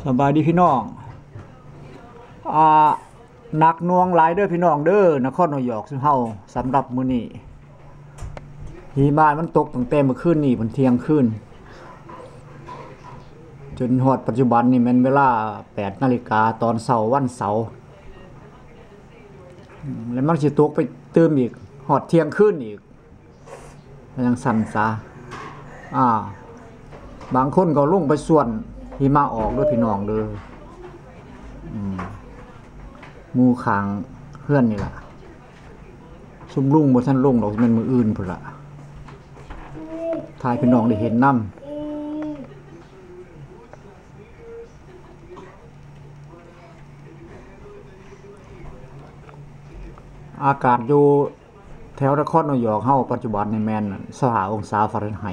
ສະບາຍດີພີ່ນ້ອງ ອ່າ ໜັກໜ່ວງຫຼາຍເດີພີ່ນ້ອງເດີ ນະຄອນນິວຢອກເຮົາ ສຳລັບມື້ນີ້ ຫິມະມັນຕົກຕັ້ງແຕ່ມື້ຄືນນີ້ ເປັນທ່ຽງຄືນ ຈົນຮອດປັດຈຸບັນນີ້ແມ່ນເວລາແປດນາລິກາຕອນເຊົ້າວັນເສົາ ແລ້ວມັນຊິຕົກໄປຕື່ມອີກ ຮອດທ່ຽງຄືນອີກ. ຈັ່ງຊັ້ນຊະ ອ່າ ບາງຄົນກໍລົງໄປສ່ວນຫິມະອອກເດີພີ່ນ້ອງເດີ ອືມ ໝູ່ຂ້າງເຮືອນນີ້ລະ ຊຸມລຸງບໍ່ທັນລົງດອກ ແມ່ນມື້ອື່ນພຸ້ນລະ ຖ່າຍໃຫ້ພີ່ນ້ອງໄດ້ເຫັນນຳ. ອາກາດຢູ່ ແຖວນະຄອນນິວຢອກເຮົາປັດຈຸບັນນີ້ແມ່ນຊາວຫ້າອົງສາຟາເຣັນໄຮ.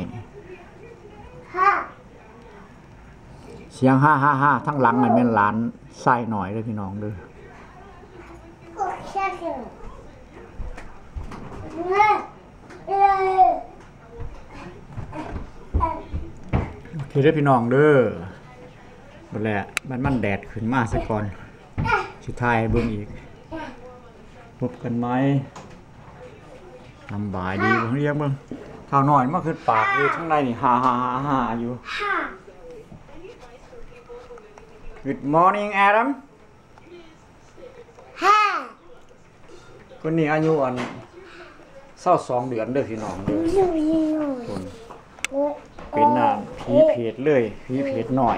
ສຽງຮາໆໆ ທາງຫຼັງນັ້ນແມ່ນຫຼານຊາຍນ້ອຍເດີພີ່ນ້ອງເດີ. ໂອເຄເດີພີ່ນ້ອງເດີ ບັດແລະ ມັນ ມັນແດດຂຶ້ນມາສາກ່ອນ ຊິຖ່າຍໃຫ້ເບິ່ງອີກ. ພົບກັນໃໝ່ ສຳບາຍດີ ເບິ່ງ ເບິ່ງ ທ້າວນ້ອຍມາຂຶ້ນປາກຢູ່ທາງໃນນີ້ ຮ່າໆໆໆ ຢູ່. Good morning Adam. ຄົນນີ້ອາຍຸອັນ ຊາວສອງເດືອນເດີພີ່ນ້ອງເດີ ເປັນ ອ່າ ຜີເຜດເລີຍ ຜີເຜດນ້ອຍ.